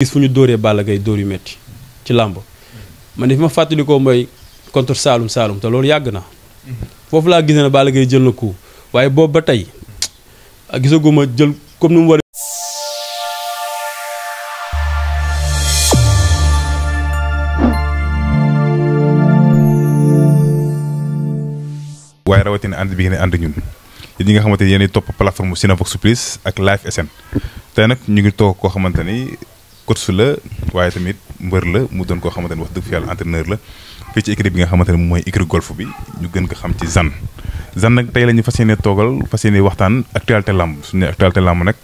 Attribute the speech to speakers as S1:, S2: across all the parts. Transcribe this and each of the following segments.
S1: gis fu ñu dóoree Balla Gaye dóor yu métti ci làmb man fi ma fàttali ko mooy contre Saalum Saalum te loolu yàgg na foofu laa gis ne Balla Gaye jël na coup waaye boobu ba tey gisaguma jël comme ni mu war
S2: waaye rawatina ànd bi ngeen ànd ñun ñi nga xamante ni yéen topp plateforme Cinevox Plus ak Live SN tey nag ñu ngi toog koo xamante ni coach la waaye tamit mbër la mu doon koo xamante ni wax dëgg fi yàlla entraîneur la fii ci équipe bi nga xamante ni moom mooy équipe golf bi ñu gën ko xam ci Zane nag tey la ñu fas yéene toogal fas yéene waxtaan actualité lamb suñu ne actualité lamb nag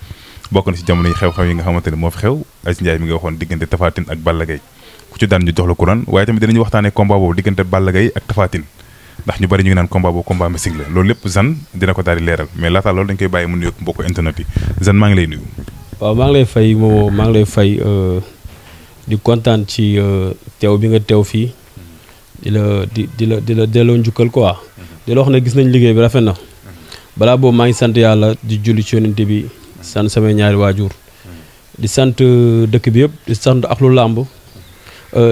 S2: bokk na ci jamono yi xew-xew yi nga xamante ni moo fi xew Aziz Ndiaye mi nga waxoon diggante Tapha Tine ak Balla Gaye ku ci daan ñu jox la couronne waaye tamit dinañu waxtaanee combat boobu diggante Balla Gaye ak Tapha Tine ndax ñu bari ñu ngi naan combat boobu combat mystique la loolu lépp Zane dina ko daal di leeral mais laata loolu dañ koy bàyyi mu nuyoog mbokku internet yi Zane maa ngi lay nuyu.
S1: waaw maa ngi lay fay Momo maa ngi lay fay di kontaan ci teew bi nga teew fii di la delloo njukkal quoi di la wax ne gis nañ liggéey bi rafet na balaa boobu maa ngi sant yàlla di julli ci yonent bi sant samay ñaari waajur di sant dëkk bi yëpp di sant axlu làmb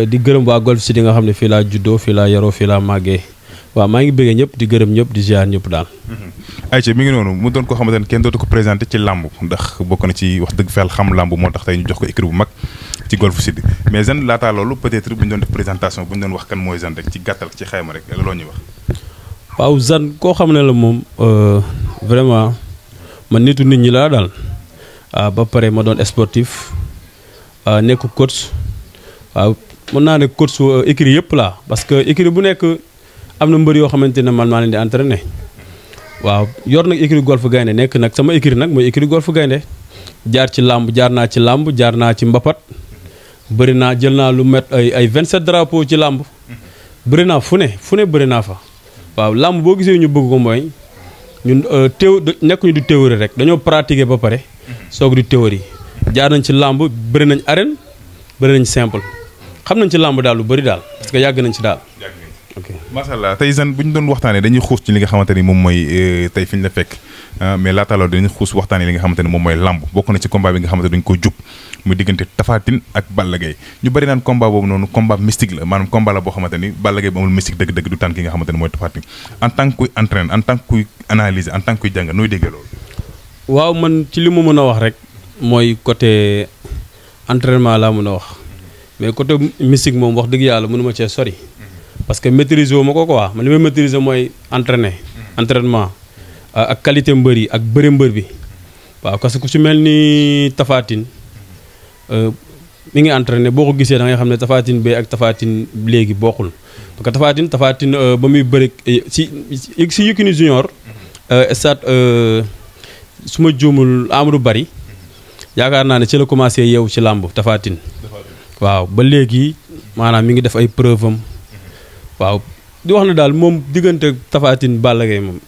S1: di gërëm waa Golf City nga xam ne fii laa juddoo fii laa yaroo fii laa màggee waaw maa ngi bëggee ñëpp di gërëm ñëpp di ziar ñëpp daal.
S2: ayca mi ngi noonu mu doon ko xamante ne kenn dootu ko présenté ci làmb ndax bokk na ci wax dëgg fa yàlla xam làmb moo tax tey ñu jox ko équipe bu mag ci Golf City mais Zane laataa loolu peut-être bu ñu doon def présentation bu ñu doon wax kan mooy Zane rek ci gàttal ci xayma rek loo ñuy wax.
S1: waaw Zane koo xam ne la moom vraiment man nitu nit ñi laa daal ba pare ma doon sportif nekk coach waaw mën naa ne coach écurie yëpp laa parce que écurie bu nekk. am na mbër yoo xamante ne man maa leen di entraîné waaw yor nag écurie Golf Gaynde nekk nag sama écurie nag mooy écurie Golf Gaynde jaar ci làmb jaar naa ci làmb jaar naa ci mbapat bëri naa jël naa lu met ay 27 drapeaux ci làmb bëri naa fu ne bëri naa fa waaw làmb boo gisee ñu bëgg ko mooy ñun nekkuñu di théorie rek dañoo pratiquer ba pare soog di théorie jaar nañ ci làmb bëri nañ arène bëri nañ simple xam nañ ci làmb daal lu bëri daal parce que yàgg nañ ci daal.
S2: ok macha allah tey Zane bu ñu doon waxtaanee dañuy xuus ci li nga xamante ni moom mooy tey fi ñu la fekk mais laata loolu dañuy xuus waxtaanee li nga xamante ni moom mooy lamb bokk na ci combat bi nga xamante ni dañu ko jub muy diggante Tapha Tine ak Balla Gaye ñu bëri naan combat boobu noonu combat mystique la maanaam combat la boo xamante ni Balla Gaye bu amul mystique dëgg-dëgg du tànn ki nga xamante ni mooy Tapha Tine en tant que kuy entraîne en tant que kuy analyser en tant que kuy jàng nooy déggee loolu.
S1: waaw man ci li ma mën a wax rek mooy côté entraînement laa mën a wax mais côté mystique moom wax dëgg yàlla mënu ma cee sori. parce que maîtriser wu ma ko quoi man li may maîtriser mooy entraînement ak qualité mbër yi ak bëre mbër bi waaw parce que ku ci mel ni Tapha Tine mi ngi entraîné boo ko gisee da ngay xam ne Tapha Tine bee ak Tapha Tine léegi bokkul parce que Tapha Tine ba muy bëri si Yékini Junior stade su ma juumul Amadou Bari yaakaar naa ne ci la commencé yeewu ci làmb Tapha Tine waaw ba léegi maanaam mi ngi def ay preuve am waaw di wax na daal moom diggante Tapha Tine Balla Gaye moom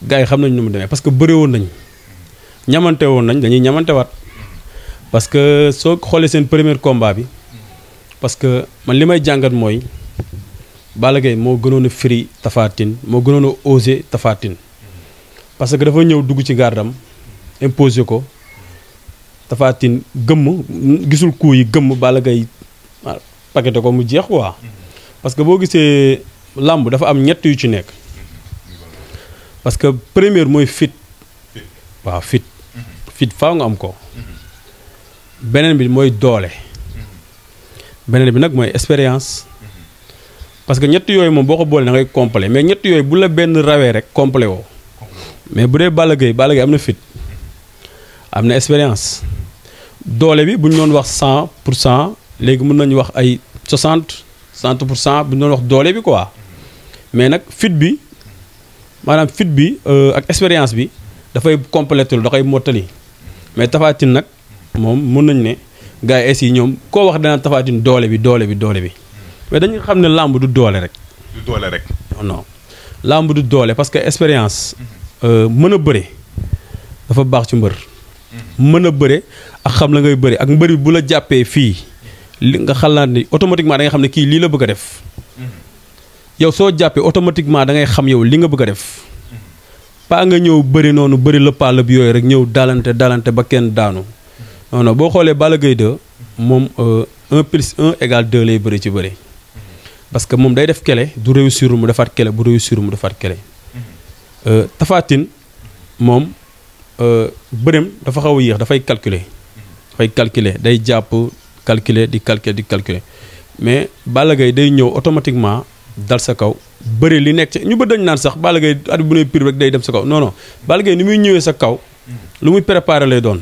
S1: gars yi xam nañ nu mu demee parce que bëre woon nañ ñamante woon nañ dañuy ñamante waat parce que soo xoolee seen premier combat bi parce que man li may jàngat mooy Balla Gaye moo gënoon a firi Tapha Tine moo gënoon a osé Tapha Tine parce que dafa ñëw dugg ci gardam imposé ko Tapha Tine gëmm gisul coup yi gëmm Balla Gaye paqueté ko mu jeex quoi. parce que boo gisee làmb dafa am ñett yu ci nekk parce que première mooy fit waaw fit faaw nga am ko beneen bi mooy doole beneen bi nag mooy expérience parce que ñett yooyu moom boo ko boole da ngay complet mais ñett yooyu bu la benn rawee rek complet woo mais bu dee Balla Gaye am na fit am na expérience doole bi bu ñu doon wax 100% léegi mën nañu wax ay 60% bu ñu doon wax doole bi quoi mais nag fit bi maanaam fit bi ak expérience bi dafay complété da koy mottali mais Tapha Tine nag moom mën nañu ne gars yi ñoom koo wax dana Tapha Tine doole bi mais dañu xam ne làmb du doole rek.
S2: du doole rek.
S1: non làmb du doole parce que expérience mën a bëre dafa baax ci mbër. mën a bëre ak xam la ngay bëre ak mbëri bu la jàppee fii. li nga xalaat ni automatiquement da ngay xam ne kii lii la bëgg a def yow soo jàppee automatiquement da ngay xam yow li nga bëgg a def pas nga ñëw bëri noonu bëri la pàll bi yooyu rek ñëw dalante ba kenn daanu non boo xoolee Balla Gaye 2 moom 1+1 = 2 lay bëri ci bëri parce que moom day def kele du réussir mu defaat kele bu réussir mu defaat kele Tapha Tine moom bërëm dafa xaw a yéex dafay calculer day jàpp calculer di calculer mais Balla Gaye day ñëw automatiquement dal sa kaw bëri li nekk ci ñu bëri dañu naan sax Balla Gaye at bu ne pire rek day dem sa kaw non Balla Gaye ni muy ñëwee sa kaw lu muy préparé lay doon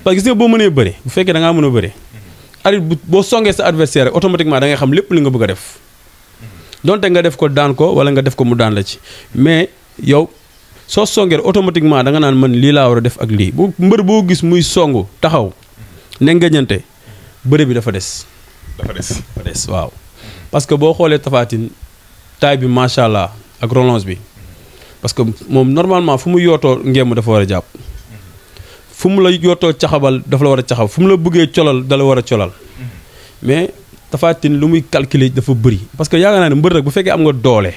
S1: parce que gis nga boo mënee bëri bu fekkee da ngaa mën a bëri arit boo songee sa adversaire rek automatiquement da ngay xam lépp li nga bëgg a def donte nga def ko daan ko wala nga def ko mu daan la ci mais yow soo songee automatiquement da nga naan man lii laa war a def ak lii bu mbër boo gis muy songu taxaw ne nga ñante bëre bi dafa des waaw parce que boo xoolee Tapha Tine taille bi macha allah ak relance bi parce que moom normalement fu mu yootoo ngeem dafa war a jàpp fu mu la yootoo caxabal dafa la war a caxab fu mu la bëggee colal da la war a colal mais Tapha Tine lu muy calculer dafa bëri parce que yaakaar naa ne mbër rek bu fekkee am nga doole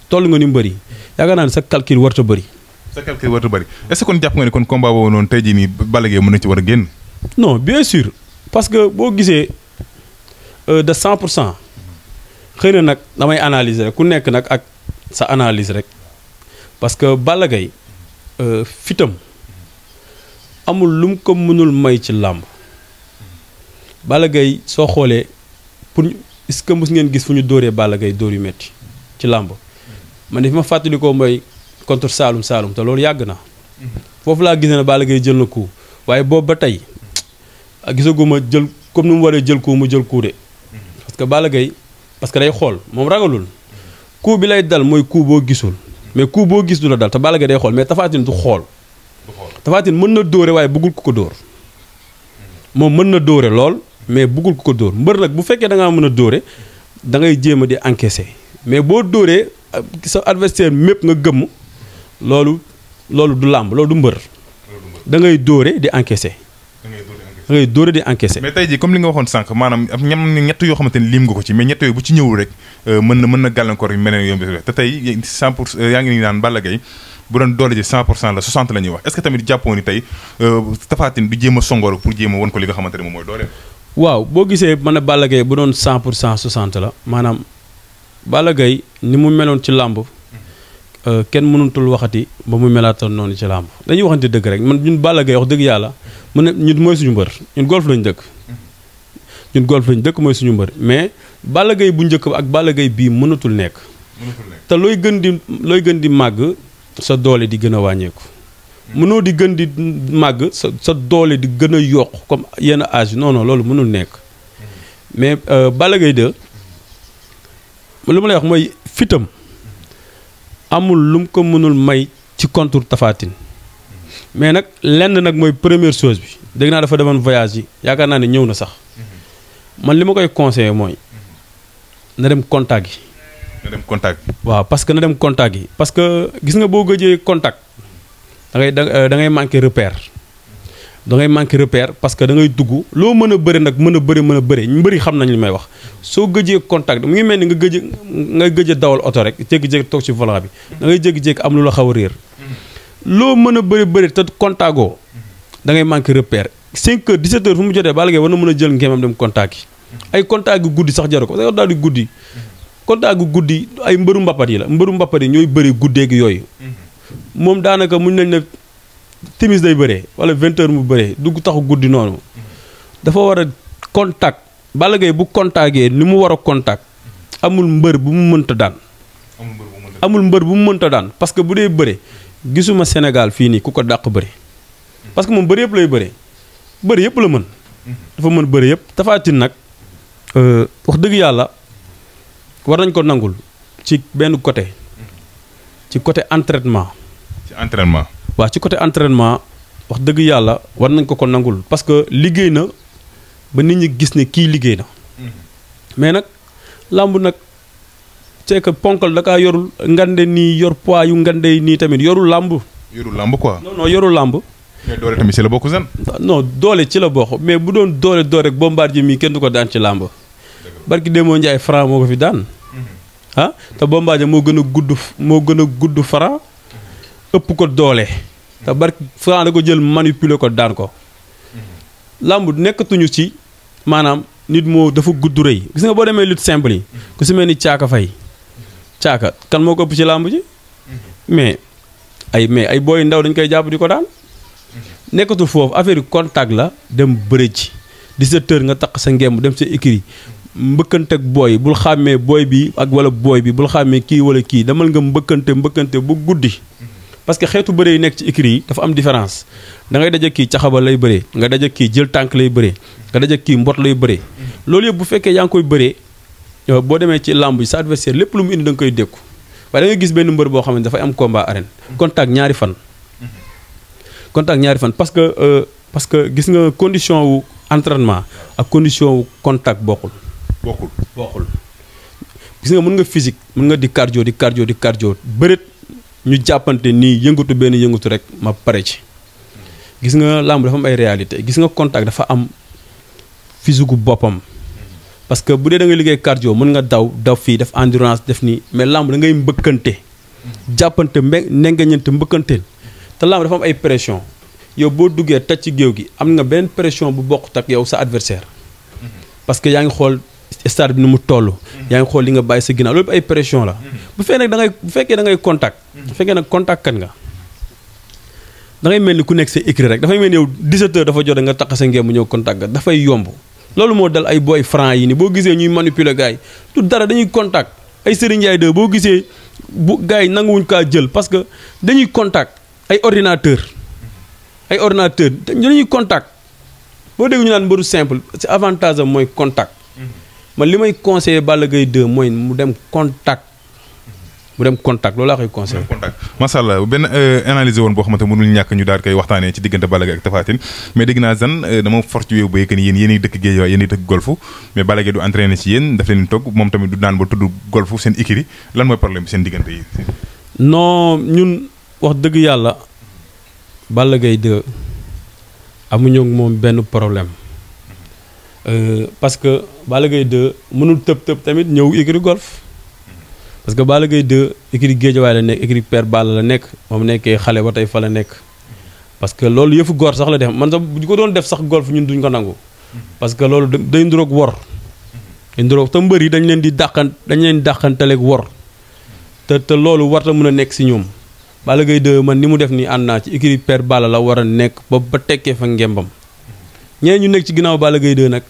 S1: toll nga ni mbëri yaakaar naa ne sa calcul warta bëri.
S2: est-ce que kon jàpp nga ne kon combat boobu noonu tey jii nii Balla Gaye mën na ci war a génn.
S1: non bien sûr parce que boo gisee de 100% xëy na nag damay analyser rek ku nekk nag ak sa analyse rek parce que Balla Gaye fitam amul lu mu ko mënul may ci làmb Balla Gaye soo xoolee pour est-ce que mos ngeen gis fu ñu dóoree Balla Gaye dóor yu metti ci làmb man de fi ma fàttalikoo mooy contre Saalum te loolu yàgg na foofu laa gis ne Balla Gaye jël na coup waaye boobu ba tey gisaguma jël comme ni mu waree jël coup mu jël coup de parce que Balla Gaye parce que day xool moom ragalul coup bi lay dal mooy coup boo gisul mais coup boo gis du la dal te Balla Gaye day xool mais Tapha Tine du xool Tapha Tine mën na dóore waaye bëggul ku ko dóor moom mën na dóore lool mais bëggul ku ko dóor mbër nag bu fekkee da ngaa mën a dóore da ngay jéem a di encaisser mais boo dóoree sa adversaire mépp nga gëmm loolu du làmb loolu du mbër da ngay dóore di encaisser da ngay dóore di encaisser.
S2: mais tey jii comme li nga waxoon sànq maanaam am ñett yoo xamante ni lim nga ko ci mais ñett yooyu bu ci ñëwul rek mën na gàllankoor yu mel ne yomb te tey 100% yaa ngi naan Balla Gaye bu doon doole ji 100% la 60 la ñuy wax est-ce que tamit jàppoo ni tey Tapha Tine du jéem a songoor pour jéem a won ko li nga xamante ne moom mooy doole.
S1: waaw boo gisee man a Balla Gaye bu doon 100% 60 la maanaam Balla Gaye ni mu meloon ci làmb kenn mënutul waxati ba mu melaatoon noonu ci làmb dañuy waxante dëgg rek man ñun Balla Gaye wax dëgg yàlla mu ne ñun mooy suñu mbër ñun golf lañu dëkk mooy suñu mbër mais Balla Gaye bu njëkk ak Balla Gaye bii mënatul nekk te looy gën di màgg sa doole di gën a wàññeeku mënoo di gën di màgg sa doole di gën a yokk comme yenn âge non loolu mënul nekk mais Balla Gaye 2 lu ma lay wax mooy fitam amul lu mu ko mënul may ci contre Tapha Tine mais nag lenn nag mooy première chose bi dégg naa dafa demoon voyage yi yaakaar naa ne ñëw na sax man li ma koy conseillé mooy na dem contact yi. waaw parce que na dem contact yi parce que gis nga boo gëjee contact da ngay manqué repère parce que da ngay dugg loo mën a bëri nag mën a bëri ñu bëri xam nañ li may wax soo gëjee contact mu ngi mel ni nga gëj a dawal oto rek jékki-jékki toog ci volant bi da ngay jékki-jékki am lu la xaw a réer loo mën a bëri te contagoo da ngay manqué repère 5 heures 17 heures fu mu jotee Balla Gaye war na mën a jël ngeemam dem contact yi ay contact gu guddi sax jaru ko daal di guddi contact gu guddi ay mbëru mbappat yi la mbëru mbappat yi ñooy bëri guddeegi yooyu moom daanaka muñ nañ ne timis day bëree wala 20 heures mu bëree dugg taxu guddi noonu dafa war a contact Balla Gaye bu contactee ni mu war a contact amul mbër bu mu mënta daan parce que bu dee bëre gisuma Sénégal fii nii ku ko dàq bëri parce que moom bëri yëpp lay bëree bëri yëpp la mën dafa mën bëri yëpp Tapha Tine nag wax dëgg yàlla war nañ ko nangul ci benn côté ci côté entraînement waaw ci côté entraînement wax dëgg yàlla war nañ ko nangul parce que liggéey na ba nit ñi gis ne kii liggéey na mais nag làmb nag c'est que ponkal da kaa yorul ngande nii yor poids yu ngande nii tamit yorul làmb
S2: quoi
S1: non yorul làmb
S2: mais doole tamit ci la bokk seen
S1: non doole ci la bokk mais bu doon doole rek Bombardier mii kenn du ko daan ci làmb barki Demba Ndiaye Franc moo ko fi daan te Bombardier moo gën a gudd Franc ëpp ko doole te barki Franc da ko jël manipuler ko daan ko làmb nekkatuñu ci maanaam nit moo dafa gudd rëy gis nga boo demee lutte simple yi ku si mel ni Caaka Fay Caaka kan moo ko ëpp ci làmb ji mais ay booy ndaw dañ koy jàpp di ko daan nekkatul foofu affaire contact la dem bëre ci 17 heures nga taq sa ngemb dem sa écurie mbëkkanteeg booy bul xàmmee booy bi ak wala booy bi bul xàmmee kii wala kii demal nga mbëkkante bu guddi parce que xeetu bëre yi nekk ci écurie yi dafa am différence da ngay daje kii caxabal lay bëree nga daje kii jël tànk lay bëree nga daje kii mbot lay bëree loolu yëpp bu fekkee yaa ngi koy bëree boo demee ci làmb yi sa adversaire lépp lu mu indi da nga koy dékku waaye da nga gis benn mbër boo xam ne dafay am combat arène contact ñaari fan parce que gis nga condition wu entraînement ak condition wu contact bokkul gis nga mën nga physique mën nga di cardio bëreet ñu jàppante nii yëngatu benn yëngatu rek ma pare ci gis nga làmb dafa am ay réalité gis nga contact dafa am physique gu boppam parce que bu dee da ngay liggéey cardio mën nga daw fii def endurance def nii mais làmb da ngay mbëkkante jàppante nengañante mbëkkanteel te làmb dafa am ay pression yow boo duggee taj ci géew gi am nga benn pression bu bokkut ak yow sa adversaire parce que yaa ngi xool stade bi nu mu toll yaa ngi xool li nga bàyyi sa ginnaaw loolu ay pression la bu fekkee da ngay contact bu fekkee nag contact kan nga da ngay mel ni ku nekk sa écrit rek dafay mel ni yow 17 heures dafa jot nga taq sa ngeen bu ñëw contact ga dafay yomb loolu moo dal ay boy franc yi ni boo gisee ñuy manipuler gars yi tout dara dañuy contact ay Serigne Ndiaye 2 boo gisee bu gars yi nanguwuñ kaa jël parce que dañuy contact ay ordinateur dañuy contact boo dégg ñu naan mbëru simple ci avantage am mooy contact man li may conseillé Balla Gaye 2 mooy mu dem contact loolu laa koy conseillé.
S2: macha allah benn analyser woon boo xamante mënul ñàkk ñu daal koy waxtaanee ci diggante Balla Gaye ak Tapha Tine mais dégg naa zan dama fort ci wéewu béykat yi yéen dëkk géej waaye yéen dëkk golfu mais Balla Gaye du entraîné ci yéen daf leen togg moom tamit du daan ba tudd golfu seen écurie lan mooy problème bi seen diggante yi.
S1: non ñun wax dëgg yàlla Balla Gaye 2 amuñu moom benn problème parce que Balla Gaye 2 mënul tëb tamit ñëw écurie golf parce que Balla Gaye 2 écurie Guédiawaye la nekk écurie Père Balla la nekk moom nekkee xale ba tey fa la nekk parce que loolu yëfu góor sax la def man sax bu ko doon def sax golf ñun duñ ko nangu parce que loolu day nduroog wor day nduroog te mbër yi dañ leen dàqantaleeg wor te loolu warta mën a nekk si ñoom Balla Gaye 2 man ni mu def nii ànd naa ci écurie Père Balla la war a nekk ba tekkee fa ngembam ñeneen ñu nekk ci ginnaaw Balla Gaye 2 nag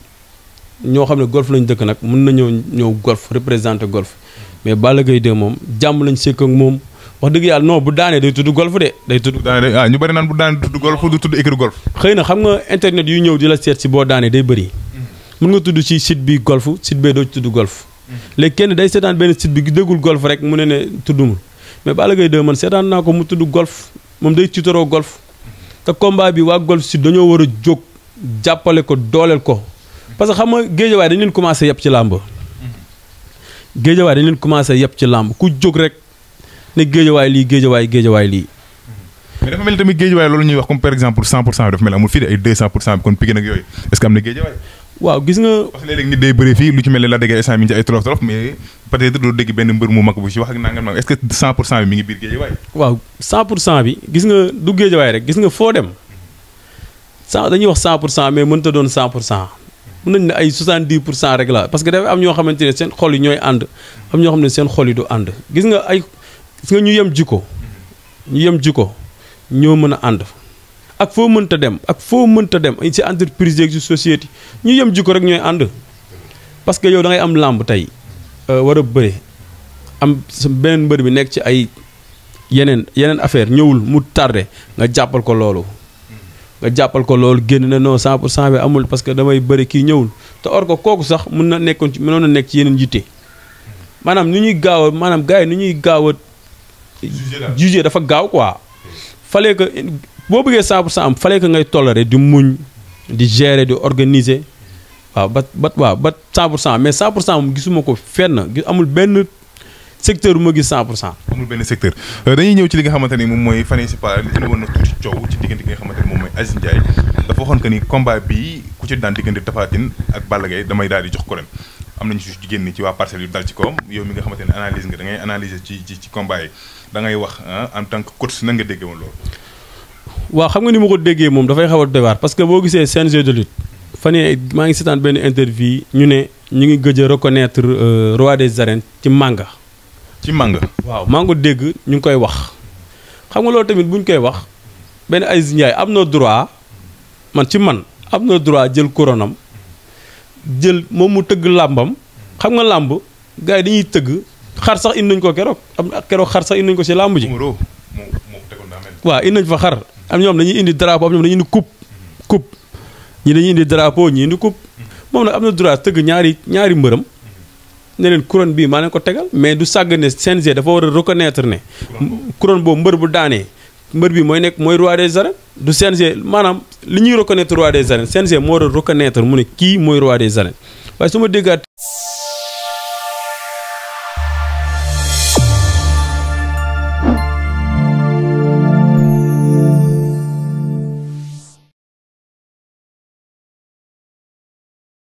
S1: ñoo xam ne golf lañ dëkk nag mën na ñëw golf représenté golf mais Balla Gaye 2 moom jàmm lañ sekk ak moom wax dëgg yàlla non bu daanee day tudd golf de day tudd.
S2: ñu bari naan bu daanee tudd golf du tudd écurie golf.
S1: xëy na xam nga internet yu ñëw di la seet si boo daanee day bëri. mën nga tudd ci site bi golf site bee doo ci tudd golf. léegi kenn day seetaan benn site bi déggul golf rek mu ne tuddumul mais Balla Gaye 2 man seetaan naa ko mu tudd golf moom day tiitaroo golf te combat bi waa golf sud dañoo war a jóg jàppale ko dooleel ko parce que xam nga Guédiawaye dañu leen commencé yëpp ci làmb. Guédiawaye dañu leen commencé yëpp ci làmb ku jóg rek ne Guédiawaye lii Guédiawaye lii.
S2: mais dafa mel tamit Guédiawaye loolu ñuy wax comme par exemple 100% bi dafa mel amul fii de ay 200% bi kon Pikine ak yooyu est-ce que am na Guédiawaye.
S1: waaw gis nga.
S2: parce que léeg-léeg nit day bëri fii lu ci mel ne la déggee instant mi ngi ci ay tolof mais peut-être doo dégg benn mbër mu mag bu ci wax ak nangam est-ce que 100% bi mi ngi biir Guédiawaye.
S1: waaw 100% bi gis nga du Guédiawaye rek gis nga foo dem dañuy wax 100% mais mënut a doon 100%. mën nañu ne ay 70% rek la parce que dafa am ñoo xamante ne seen xol yi ñooy ànd am ñoo xam ne seen xol yi du ànd gis nga ñu yem jikko ñoo mën a ànd ak foo mënta dem ci entreprise yeeg ci société ñu yem jikko rek ñooy ànd parce que yow da ngay am làmb tey war a bëre am sa beneen mbër bi nekk ci ay yeneen affaire ñëwul mu tardé nga jàppal ko loolu génn na non 100% bi amul parce que damay bëri kii ñëwul te or ko kooku sax mënoon na nekk ci yeneen yitte maanaam nu ñuy gaaw a maanaam gars yi nu ñuy gaaw a jugé dafa gaaw quoi fallait que boo bëggee 100% am fallait que ngay toléré di muñ di gérer di organiser waaw ba 100% mais 100% moom gisuma ko fenn amul benn secteur bu ma gis 100%.
S2: amul benn secteur dañuy ñëw ci li nga xamante ni moom mooy fan yii si par indi woon na tuuti coow ci diggante ki nga xamante ni moom mooy Aziz Ndiaye dafa waxoon que ni combat bii ku ci daan diggante Tapha Tine ak Balla Gaye damay daal di jox ko ren am nañu si jigéen ñi ci waa parcelle yu dal ci kawam yow mi nga xamante ne analyse nga da ngay analyser ci combat yi da ngay wax en tant que coach nan nga déggee woon loolu.
S1: waaw xam nga ni ma ko déggee moom dafay xaw a doy waar parce que boo gisee CNG de lutte fan yii maa ngi seetaan benn interview ñu ne ñu ngi gëj a reconnaître roi des arènes ci Manga.
S2: ci Manga.
S1: waaw maa ngi ko dégg ñu ngi koy wax xam nga loolu tamit bu ñu koy wax benn Aziz Ndiaye am na droit man am na droit jël couronam jël moom mu tëgg làmbam xam nga làmb gars yi dañuy tëgg xar sax indi nañ ko keroog xar sax indi nañ ko si làmb ji. waaw indi nañ fa xar am ñoom dañuy indi drapeau am ñoom dañuy indi coupe ñi dañuy indi drapeau ñi indi coupe moom nag am na droit tëgg ñaari mbërëm ne leen couronne bii maa leen ko tegal mais du sàgg ne CNG dafa war a reconnaître ne couronne boobu mbër bu daanee mbër bi mooy roi des arènes du CNG maanaam li ñuy reconnaître roi des arènes CNG moo war a reconnaître mu ne kii mooy roi des arènes waaye su ma déggaat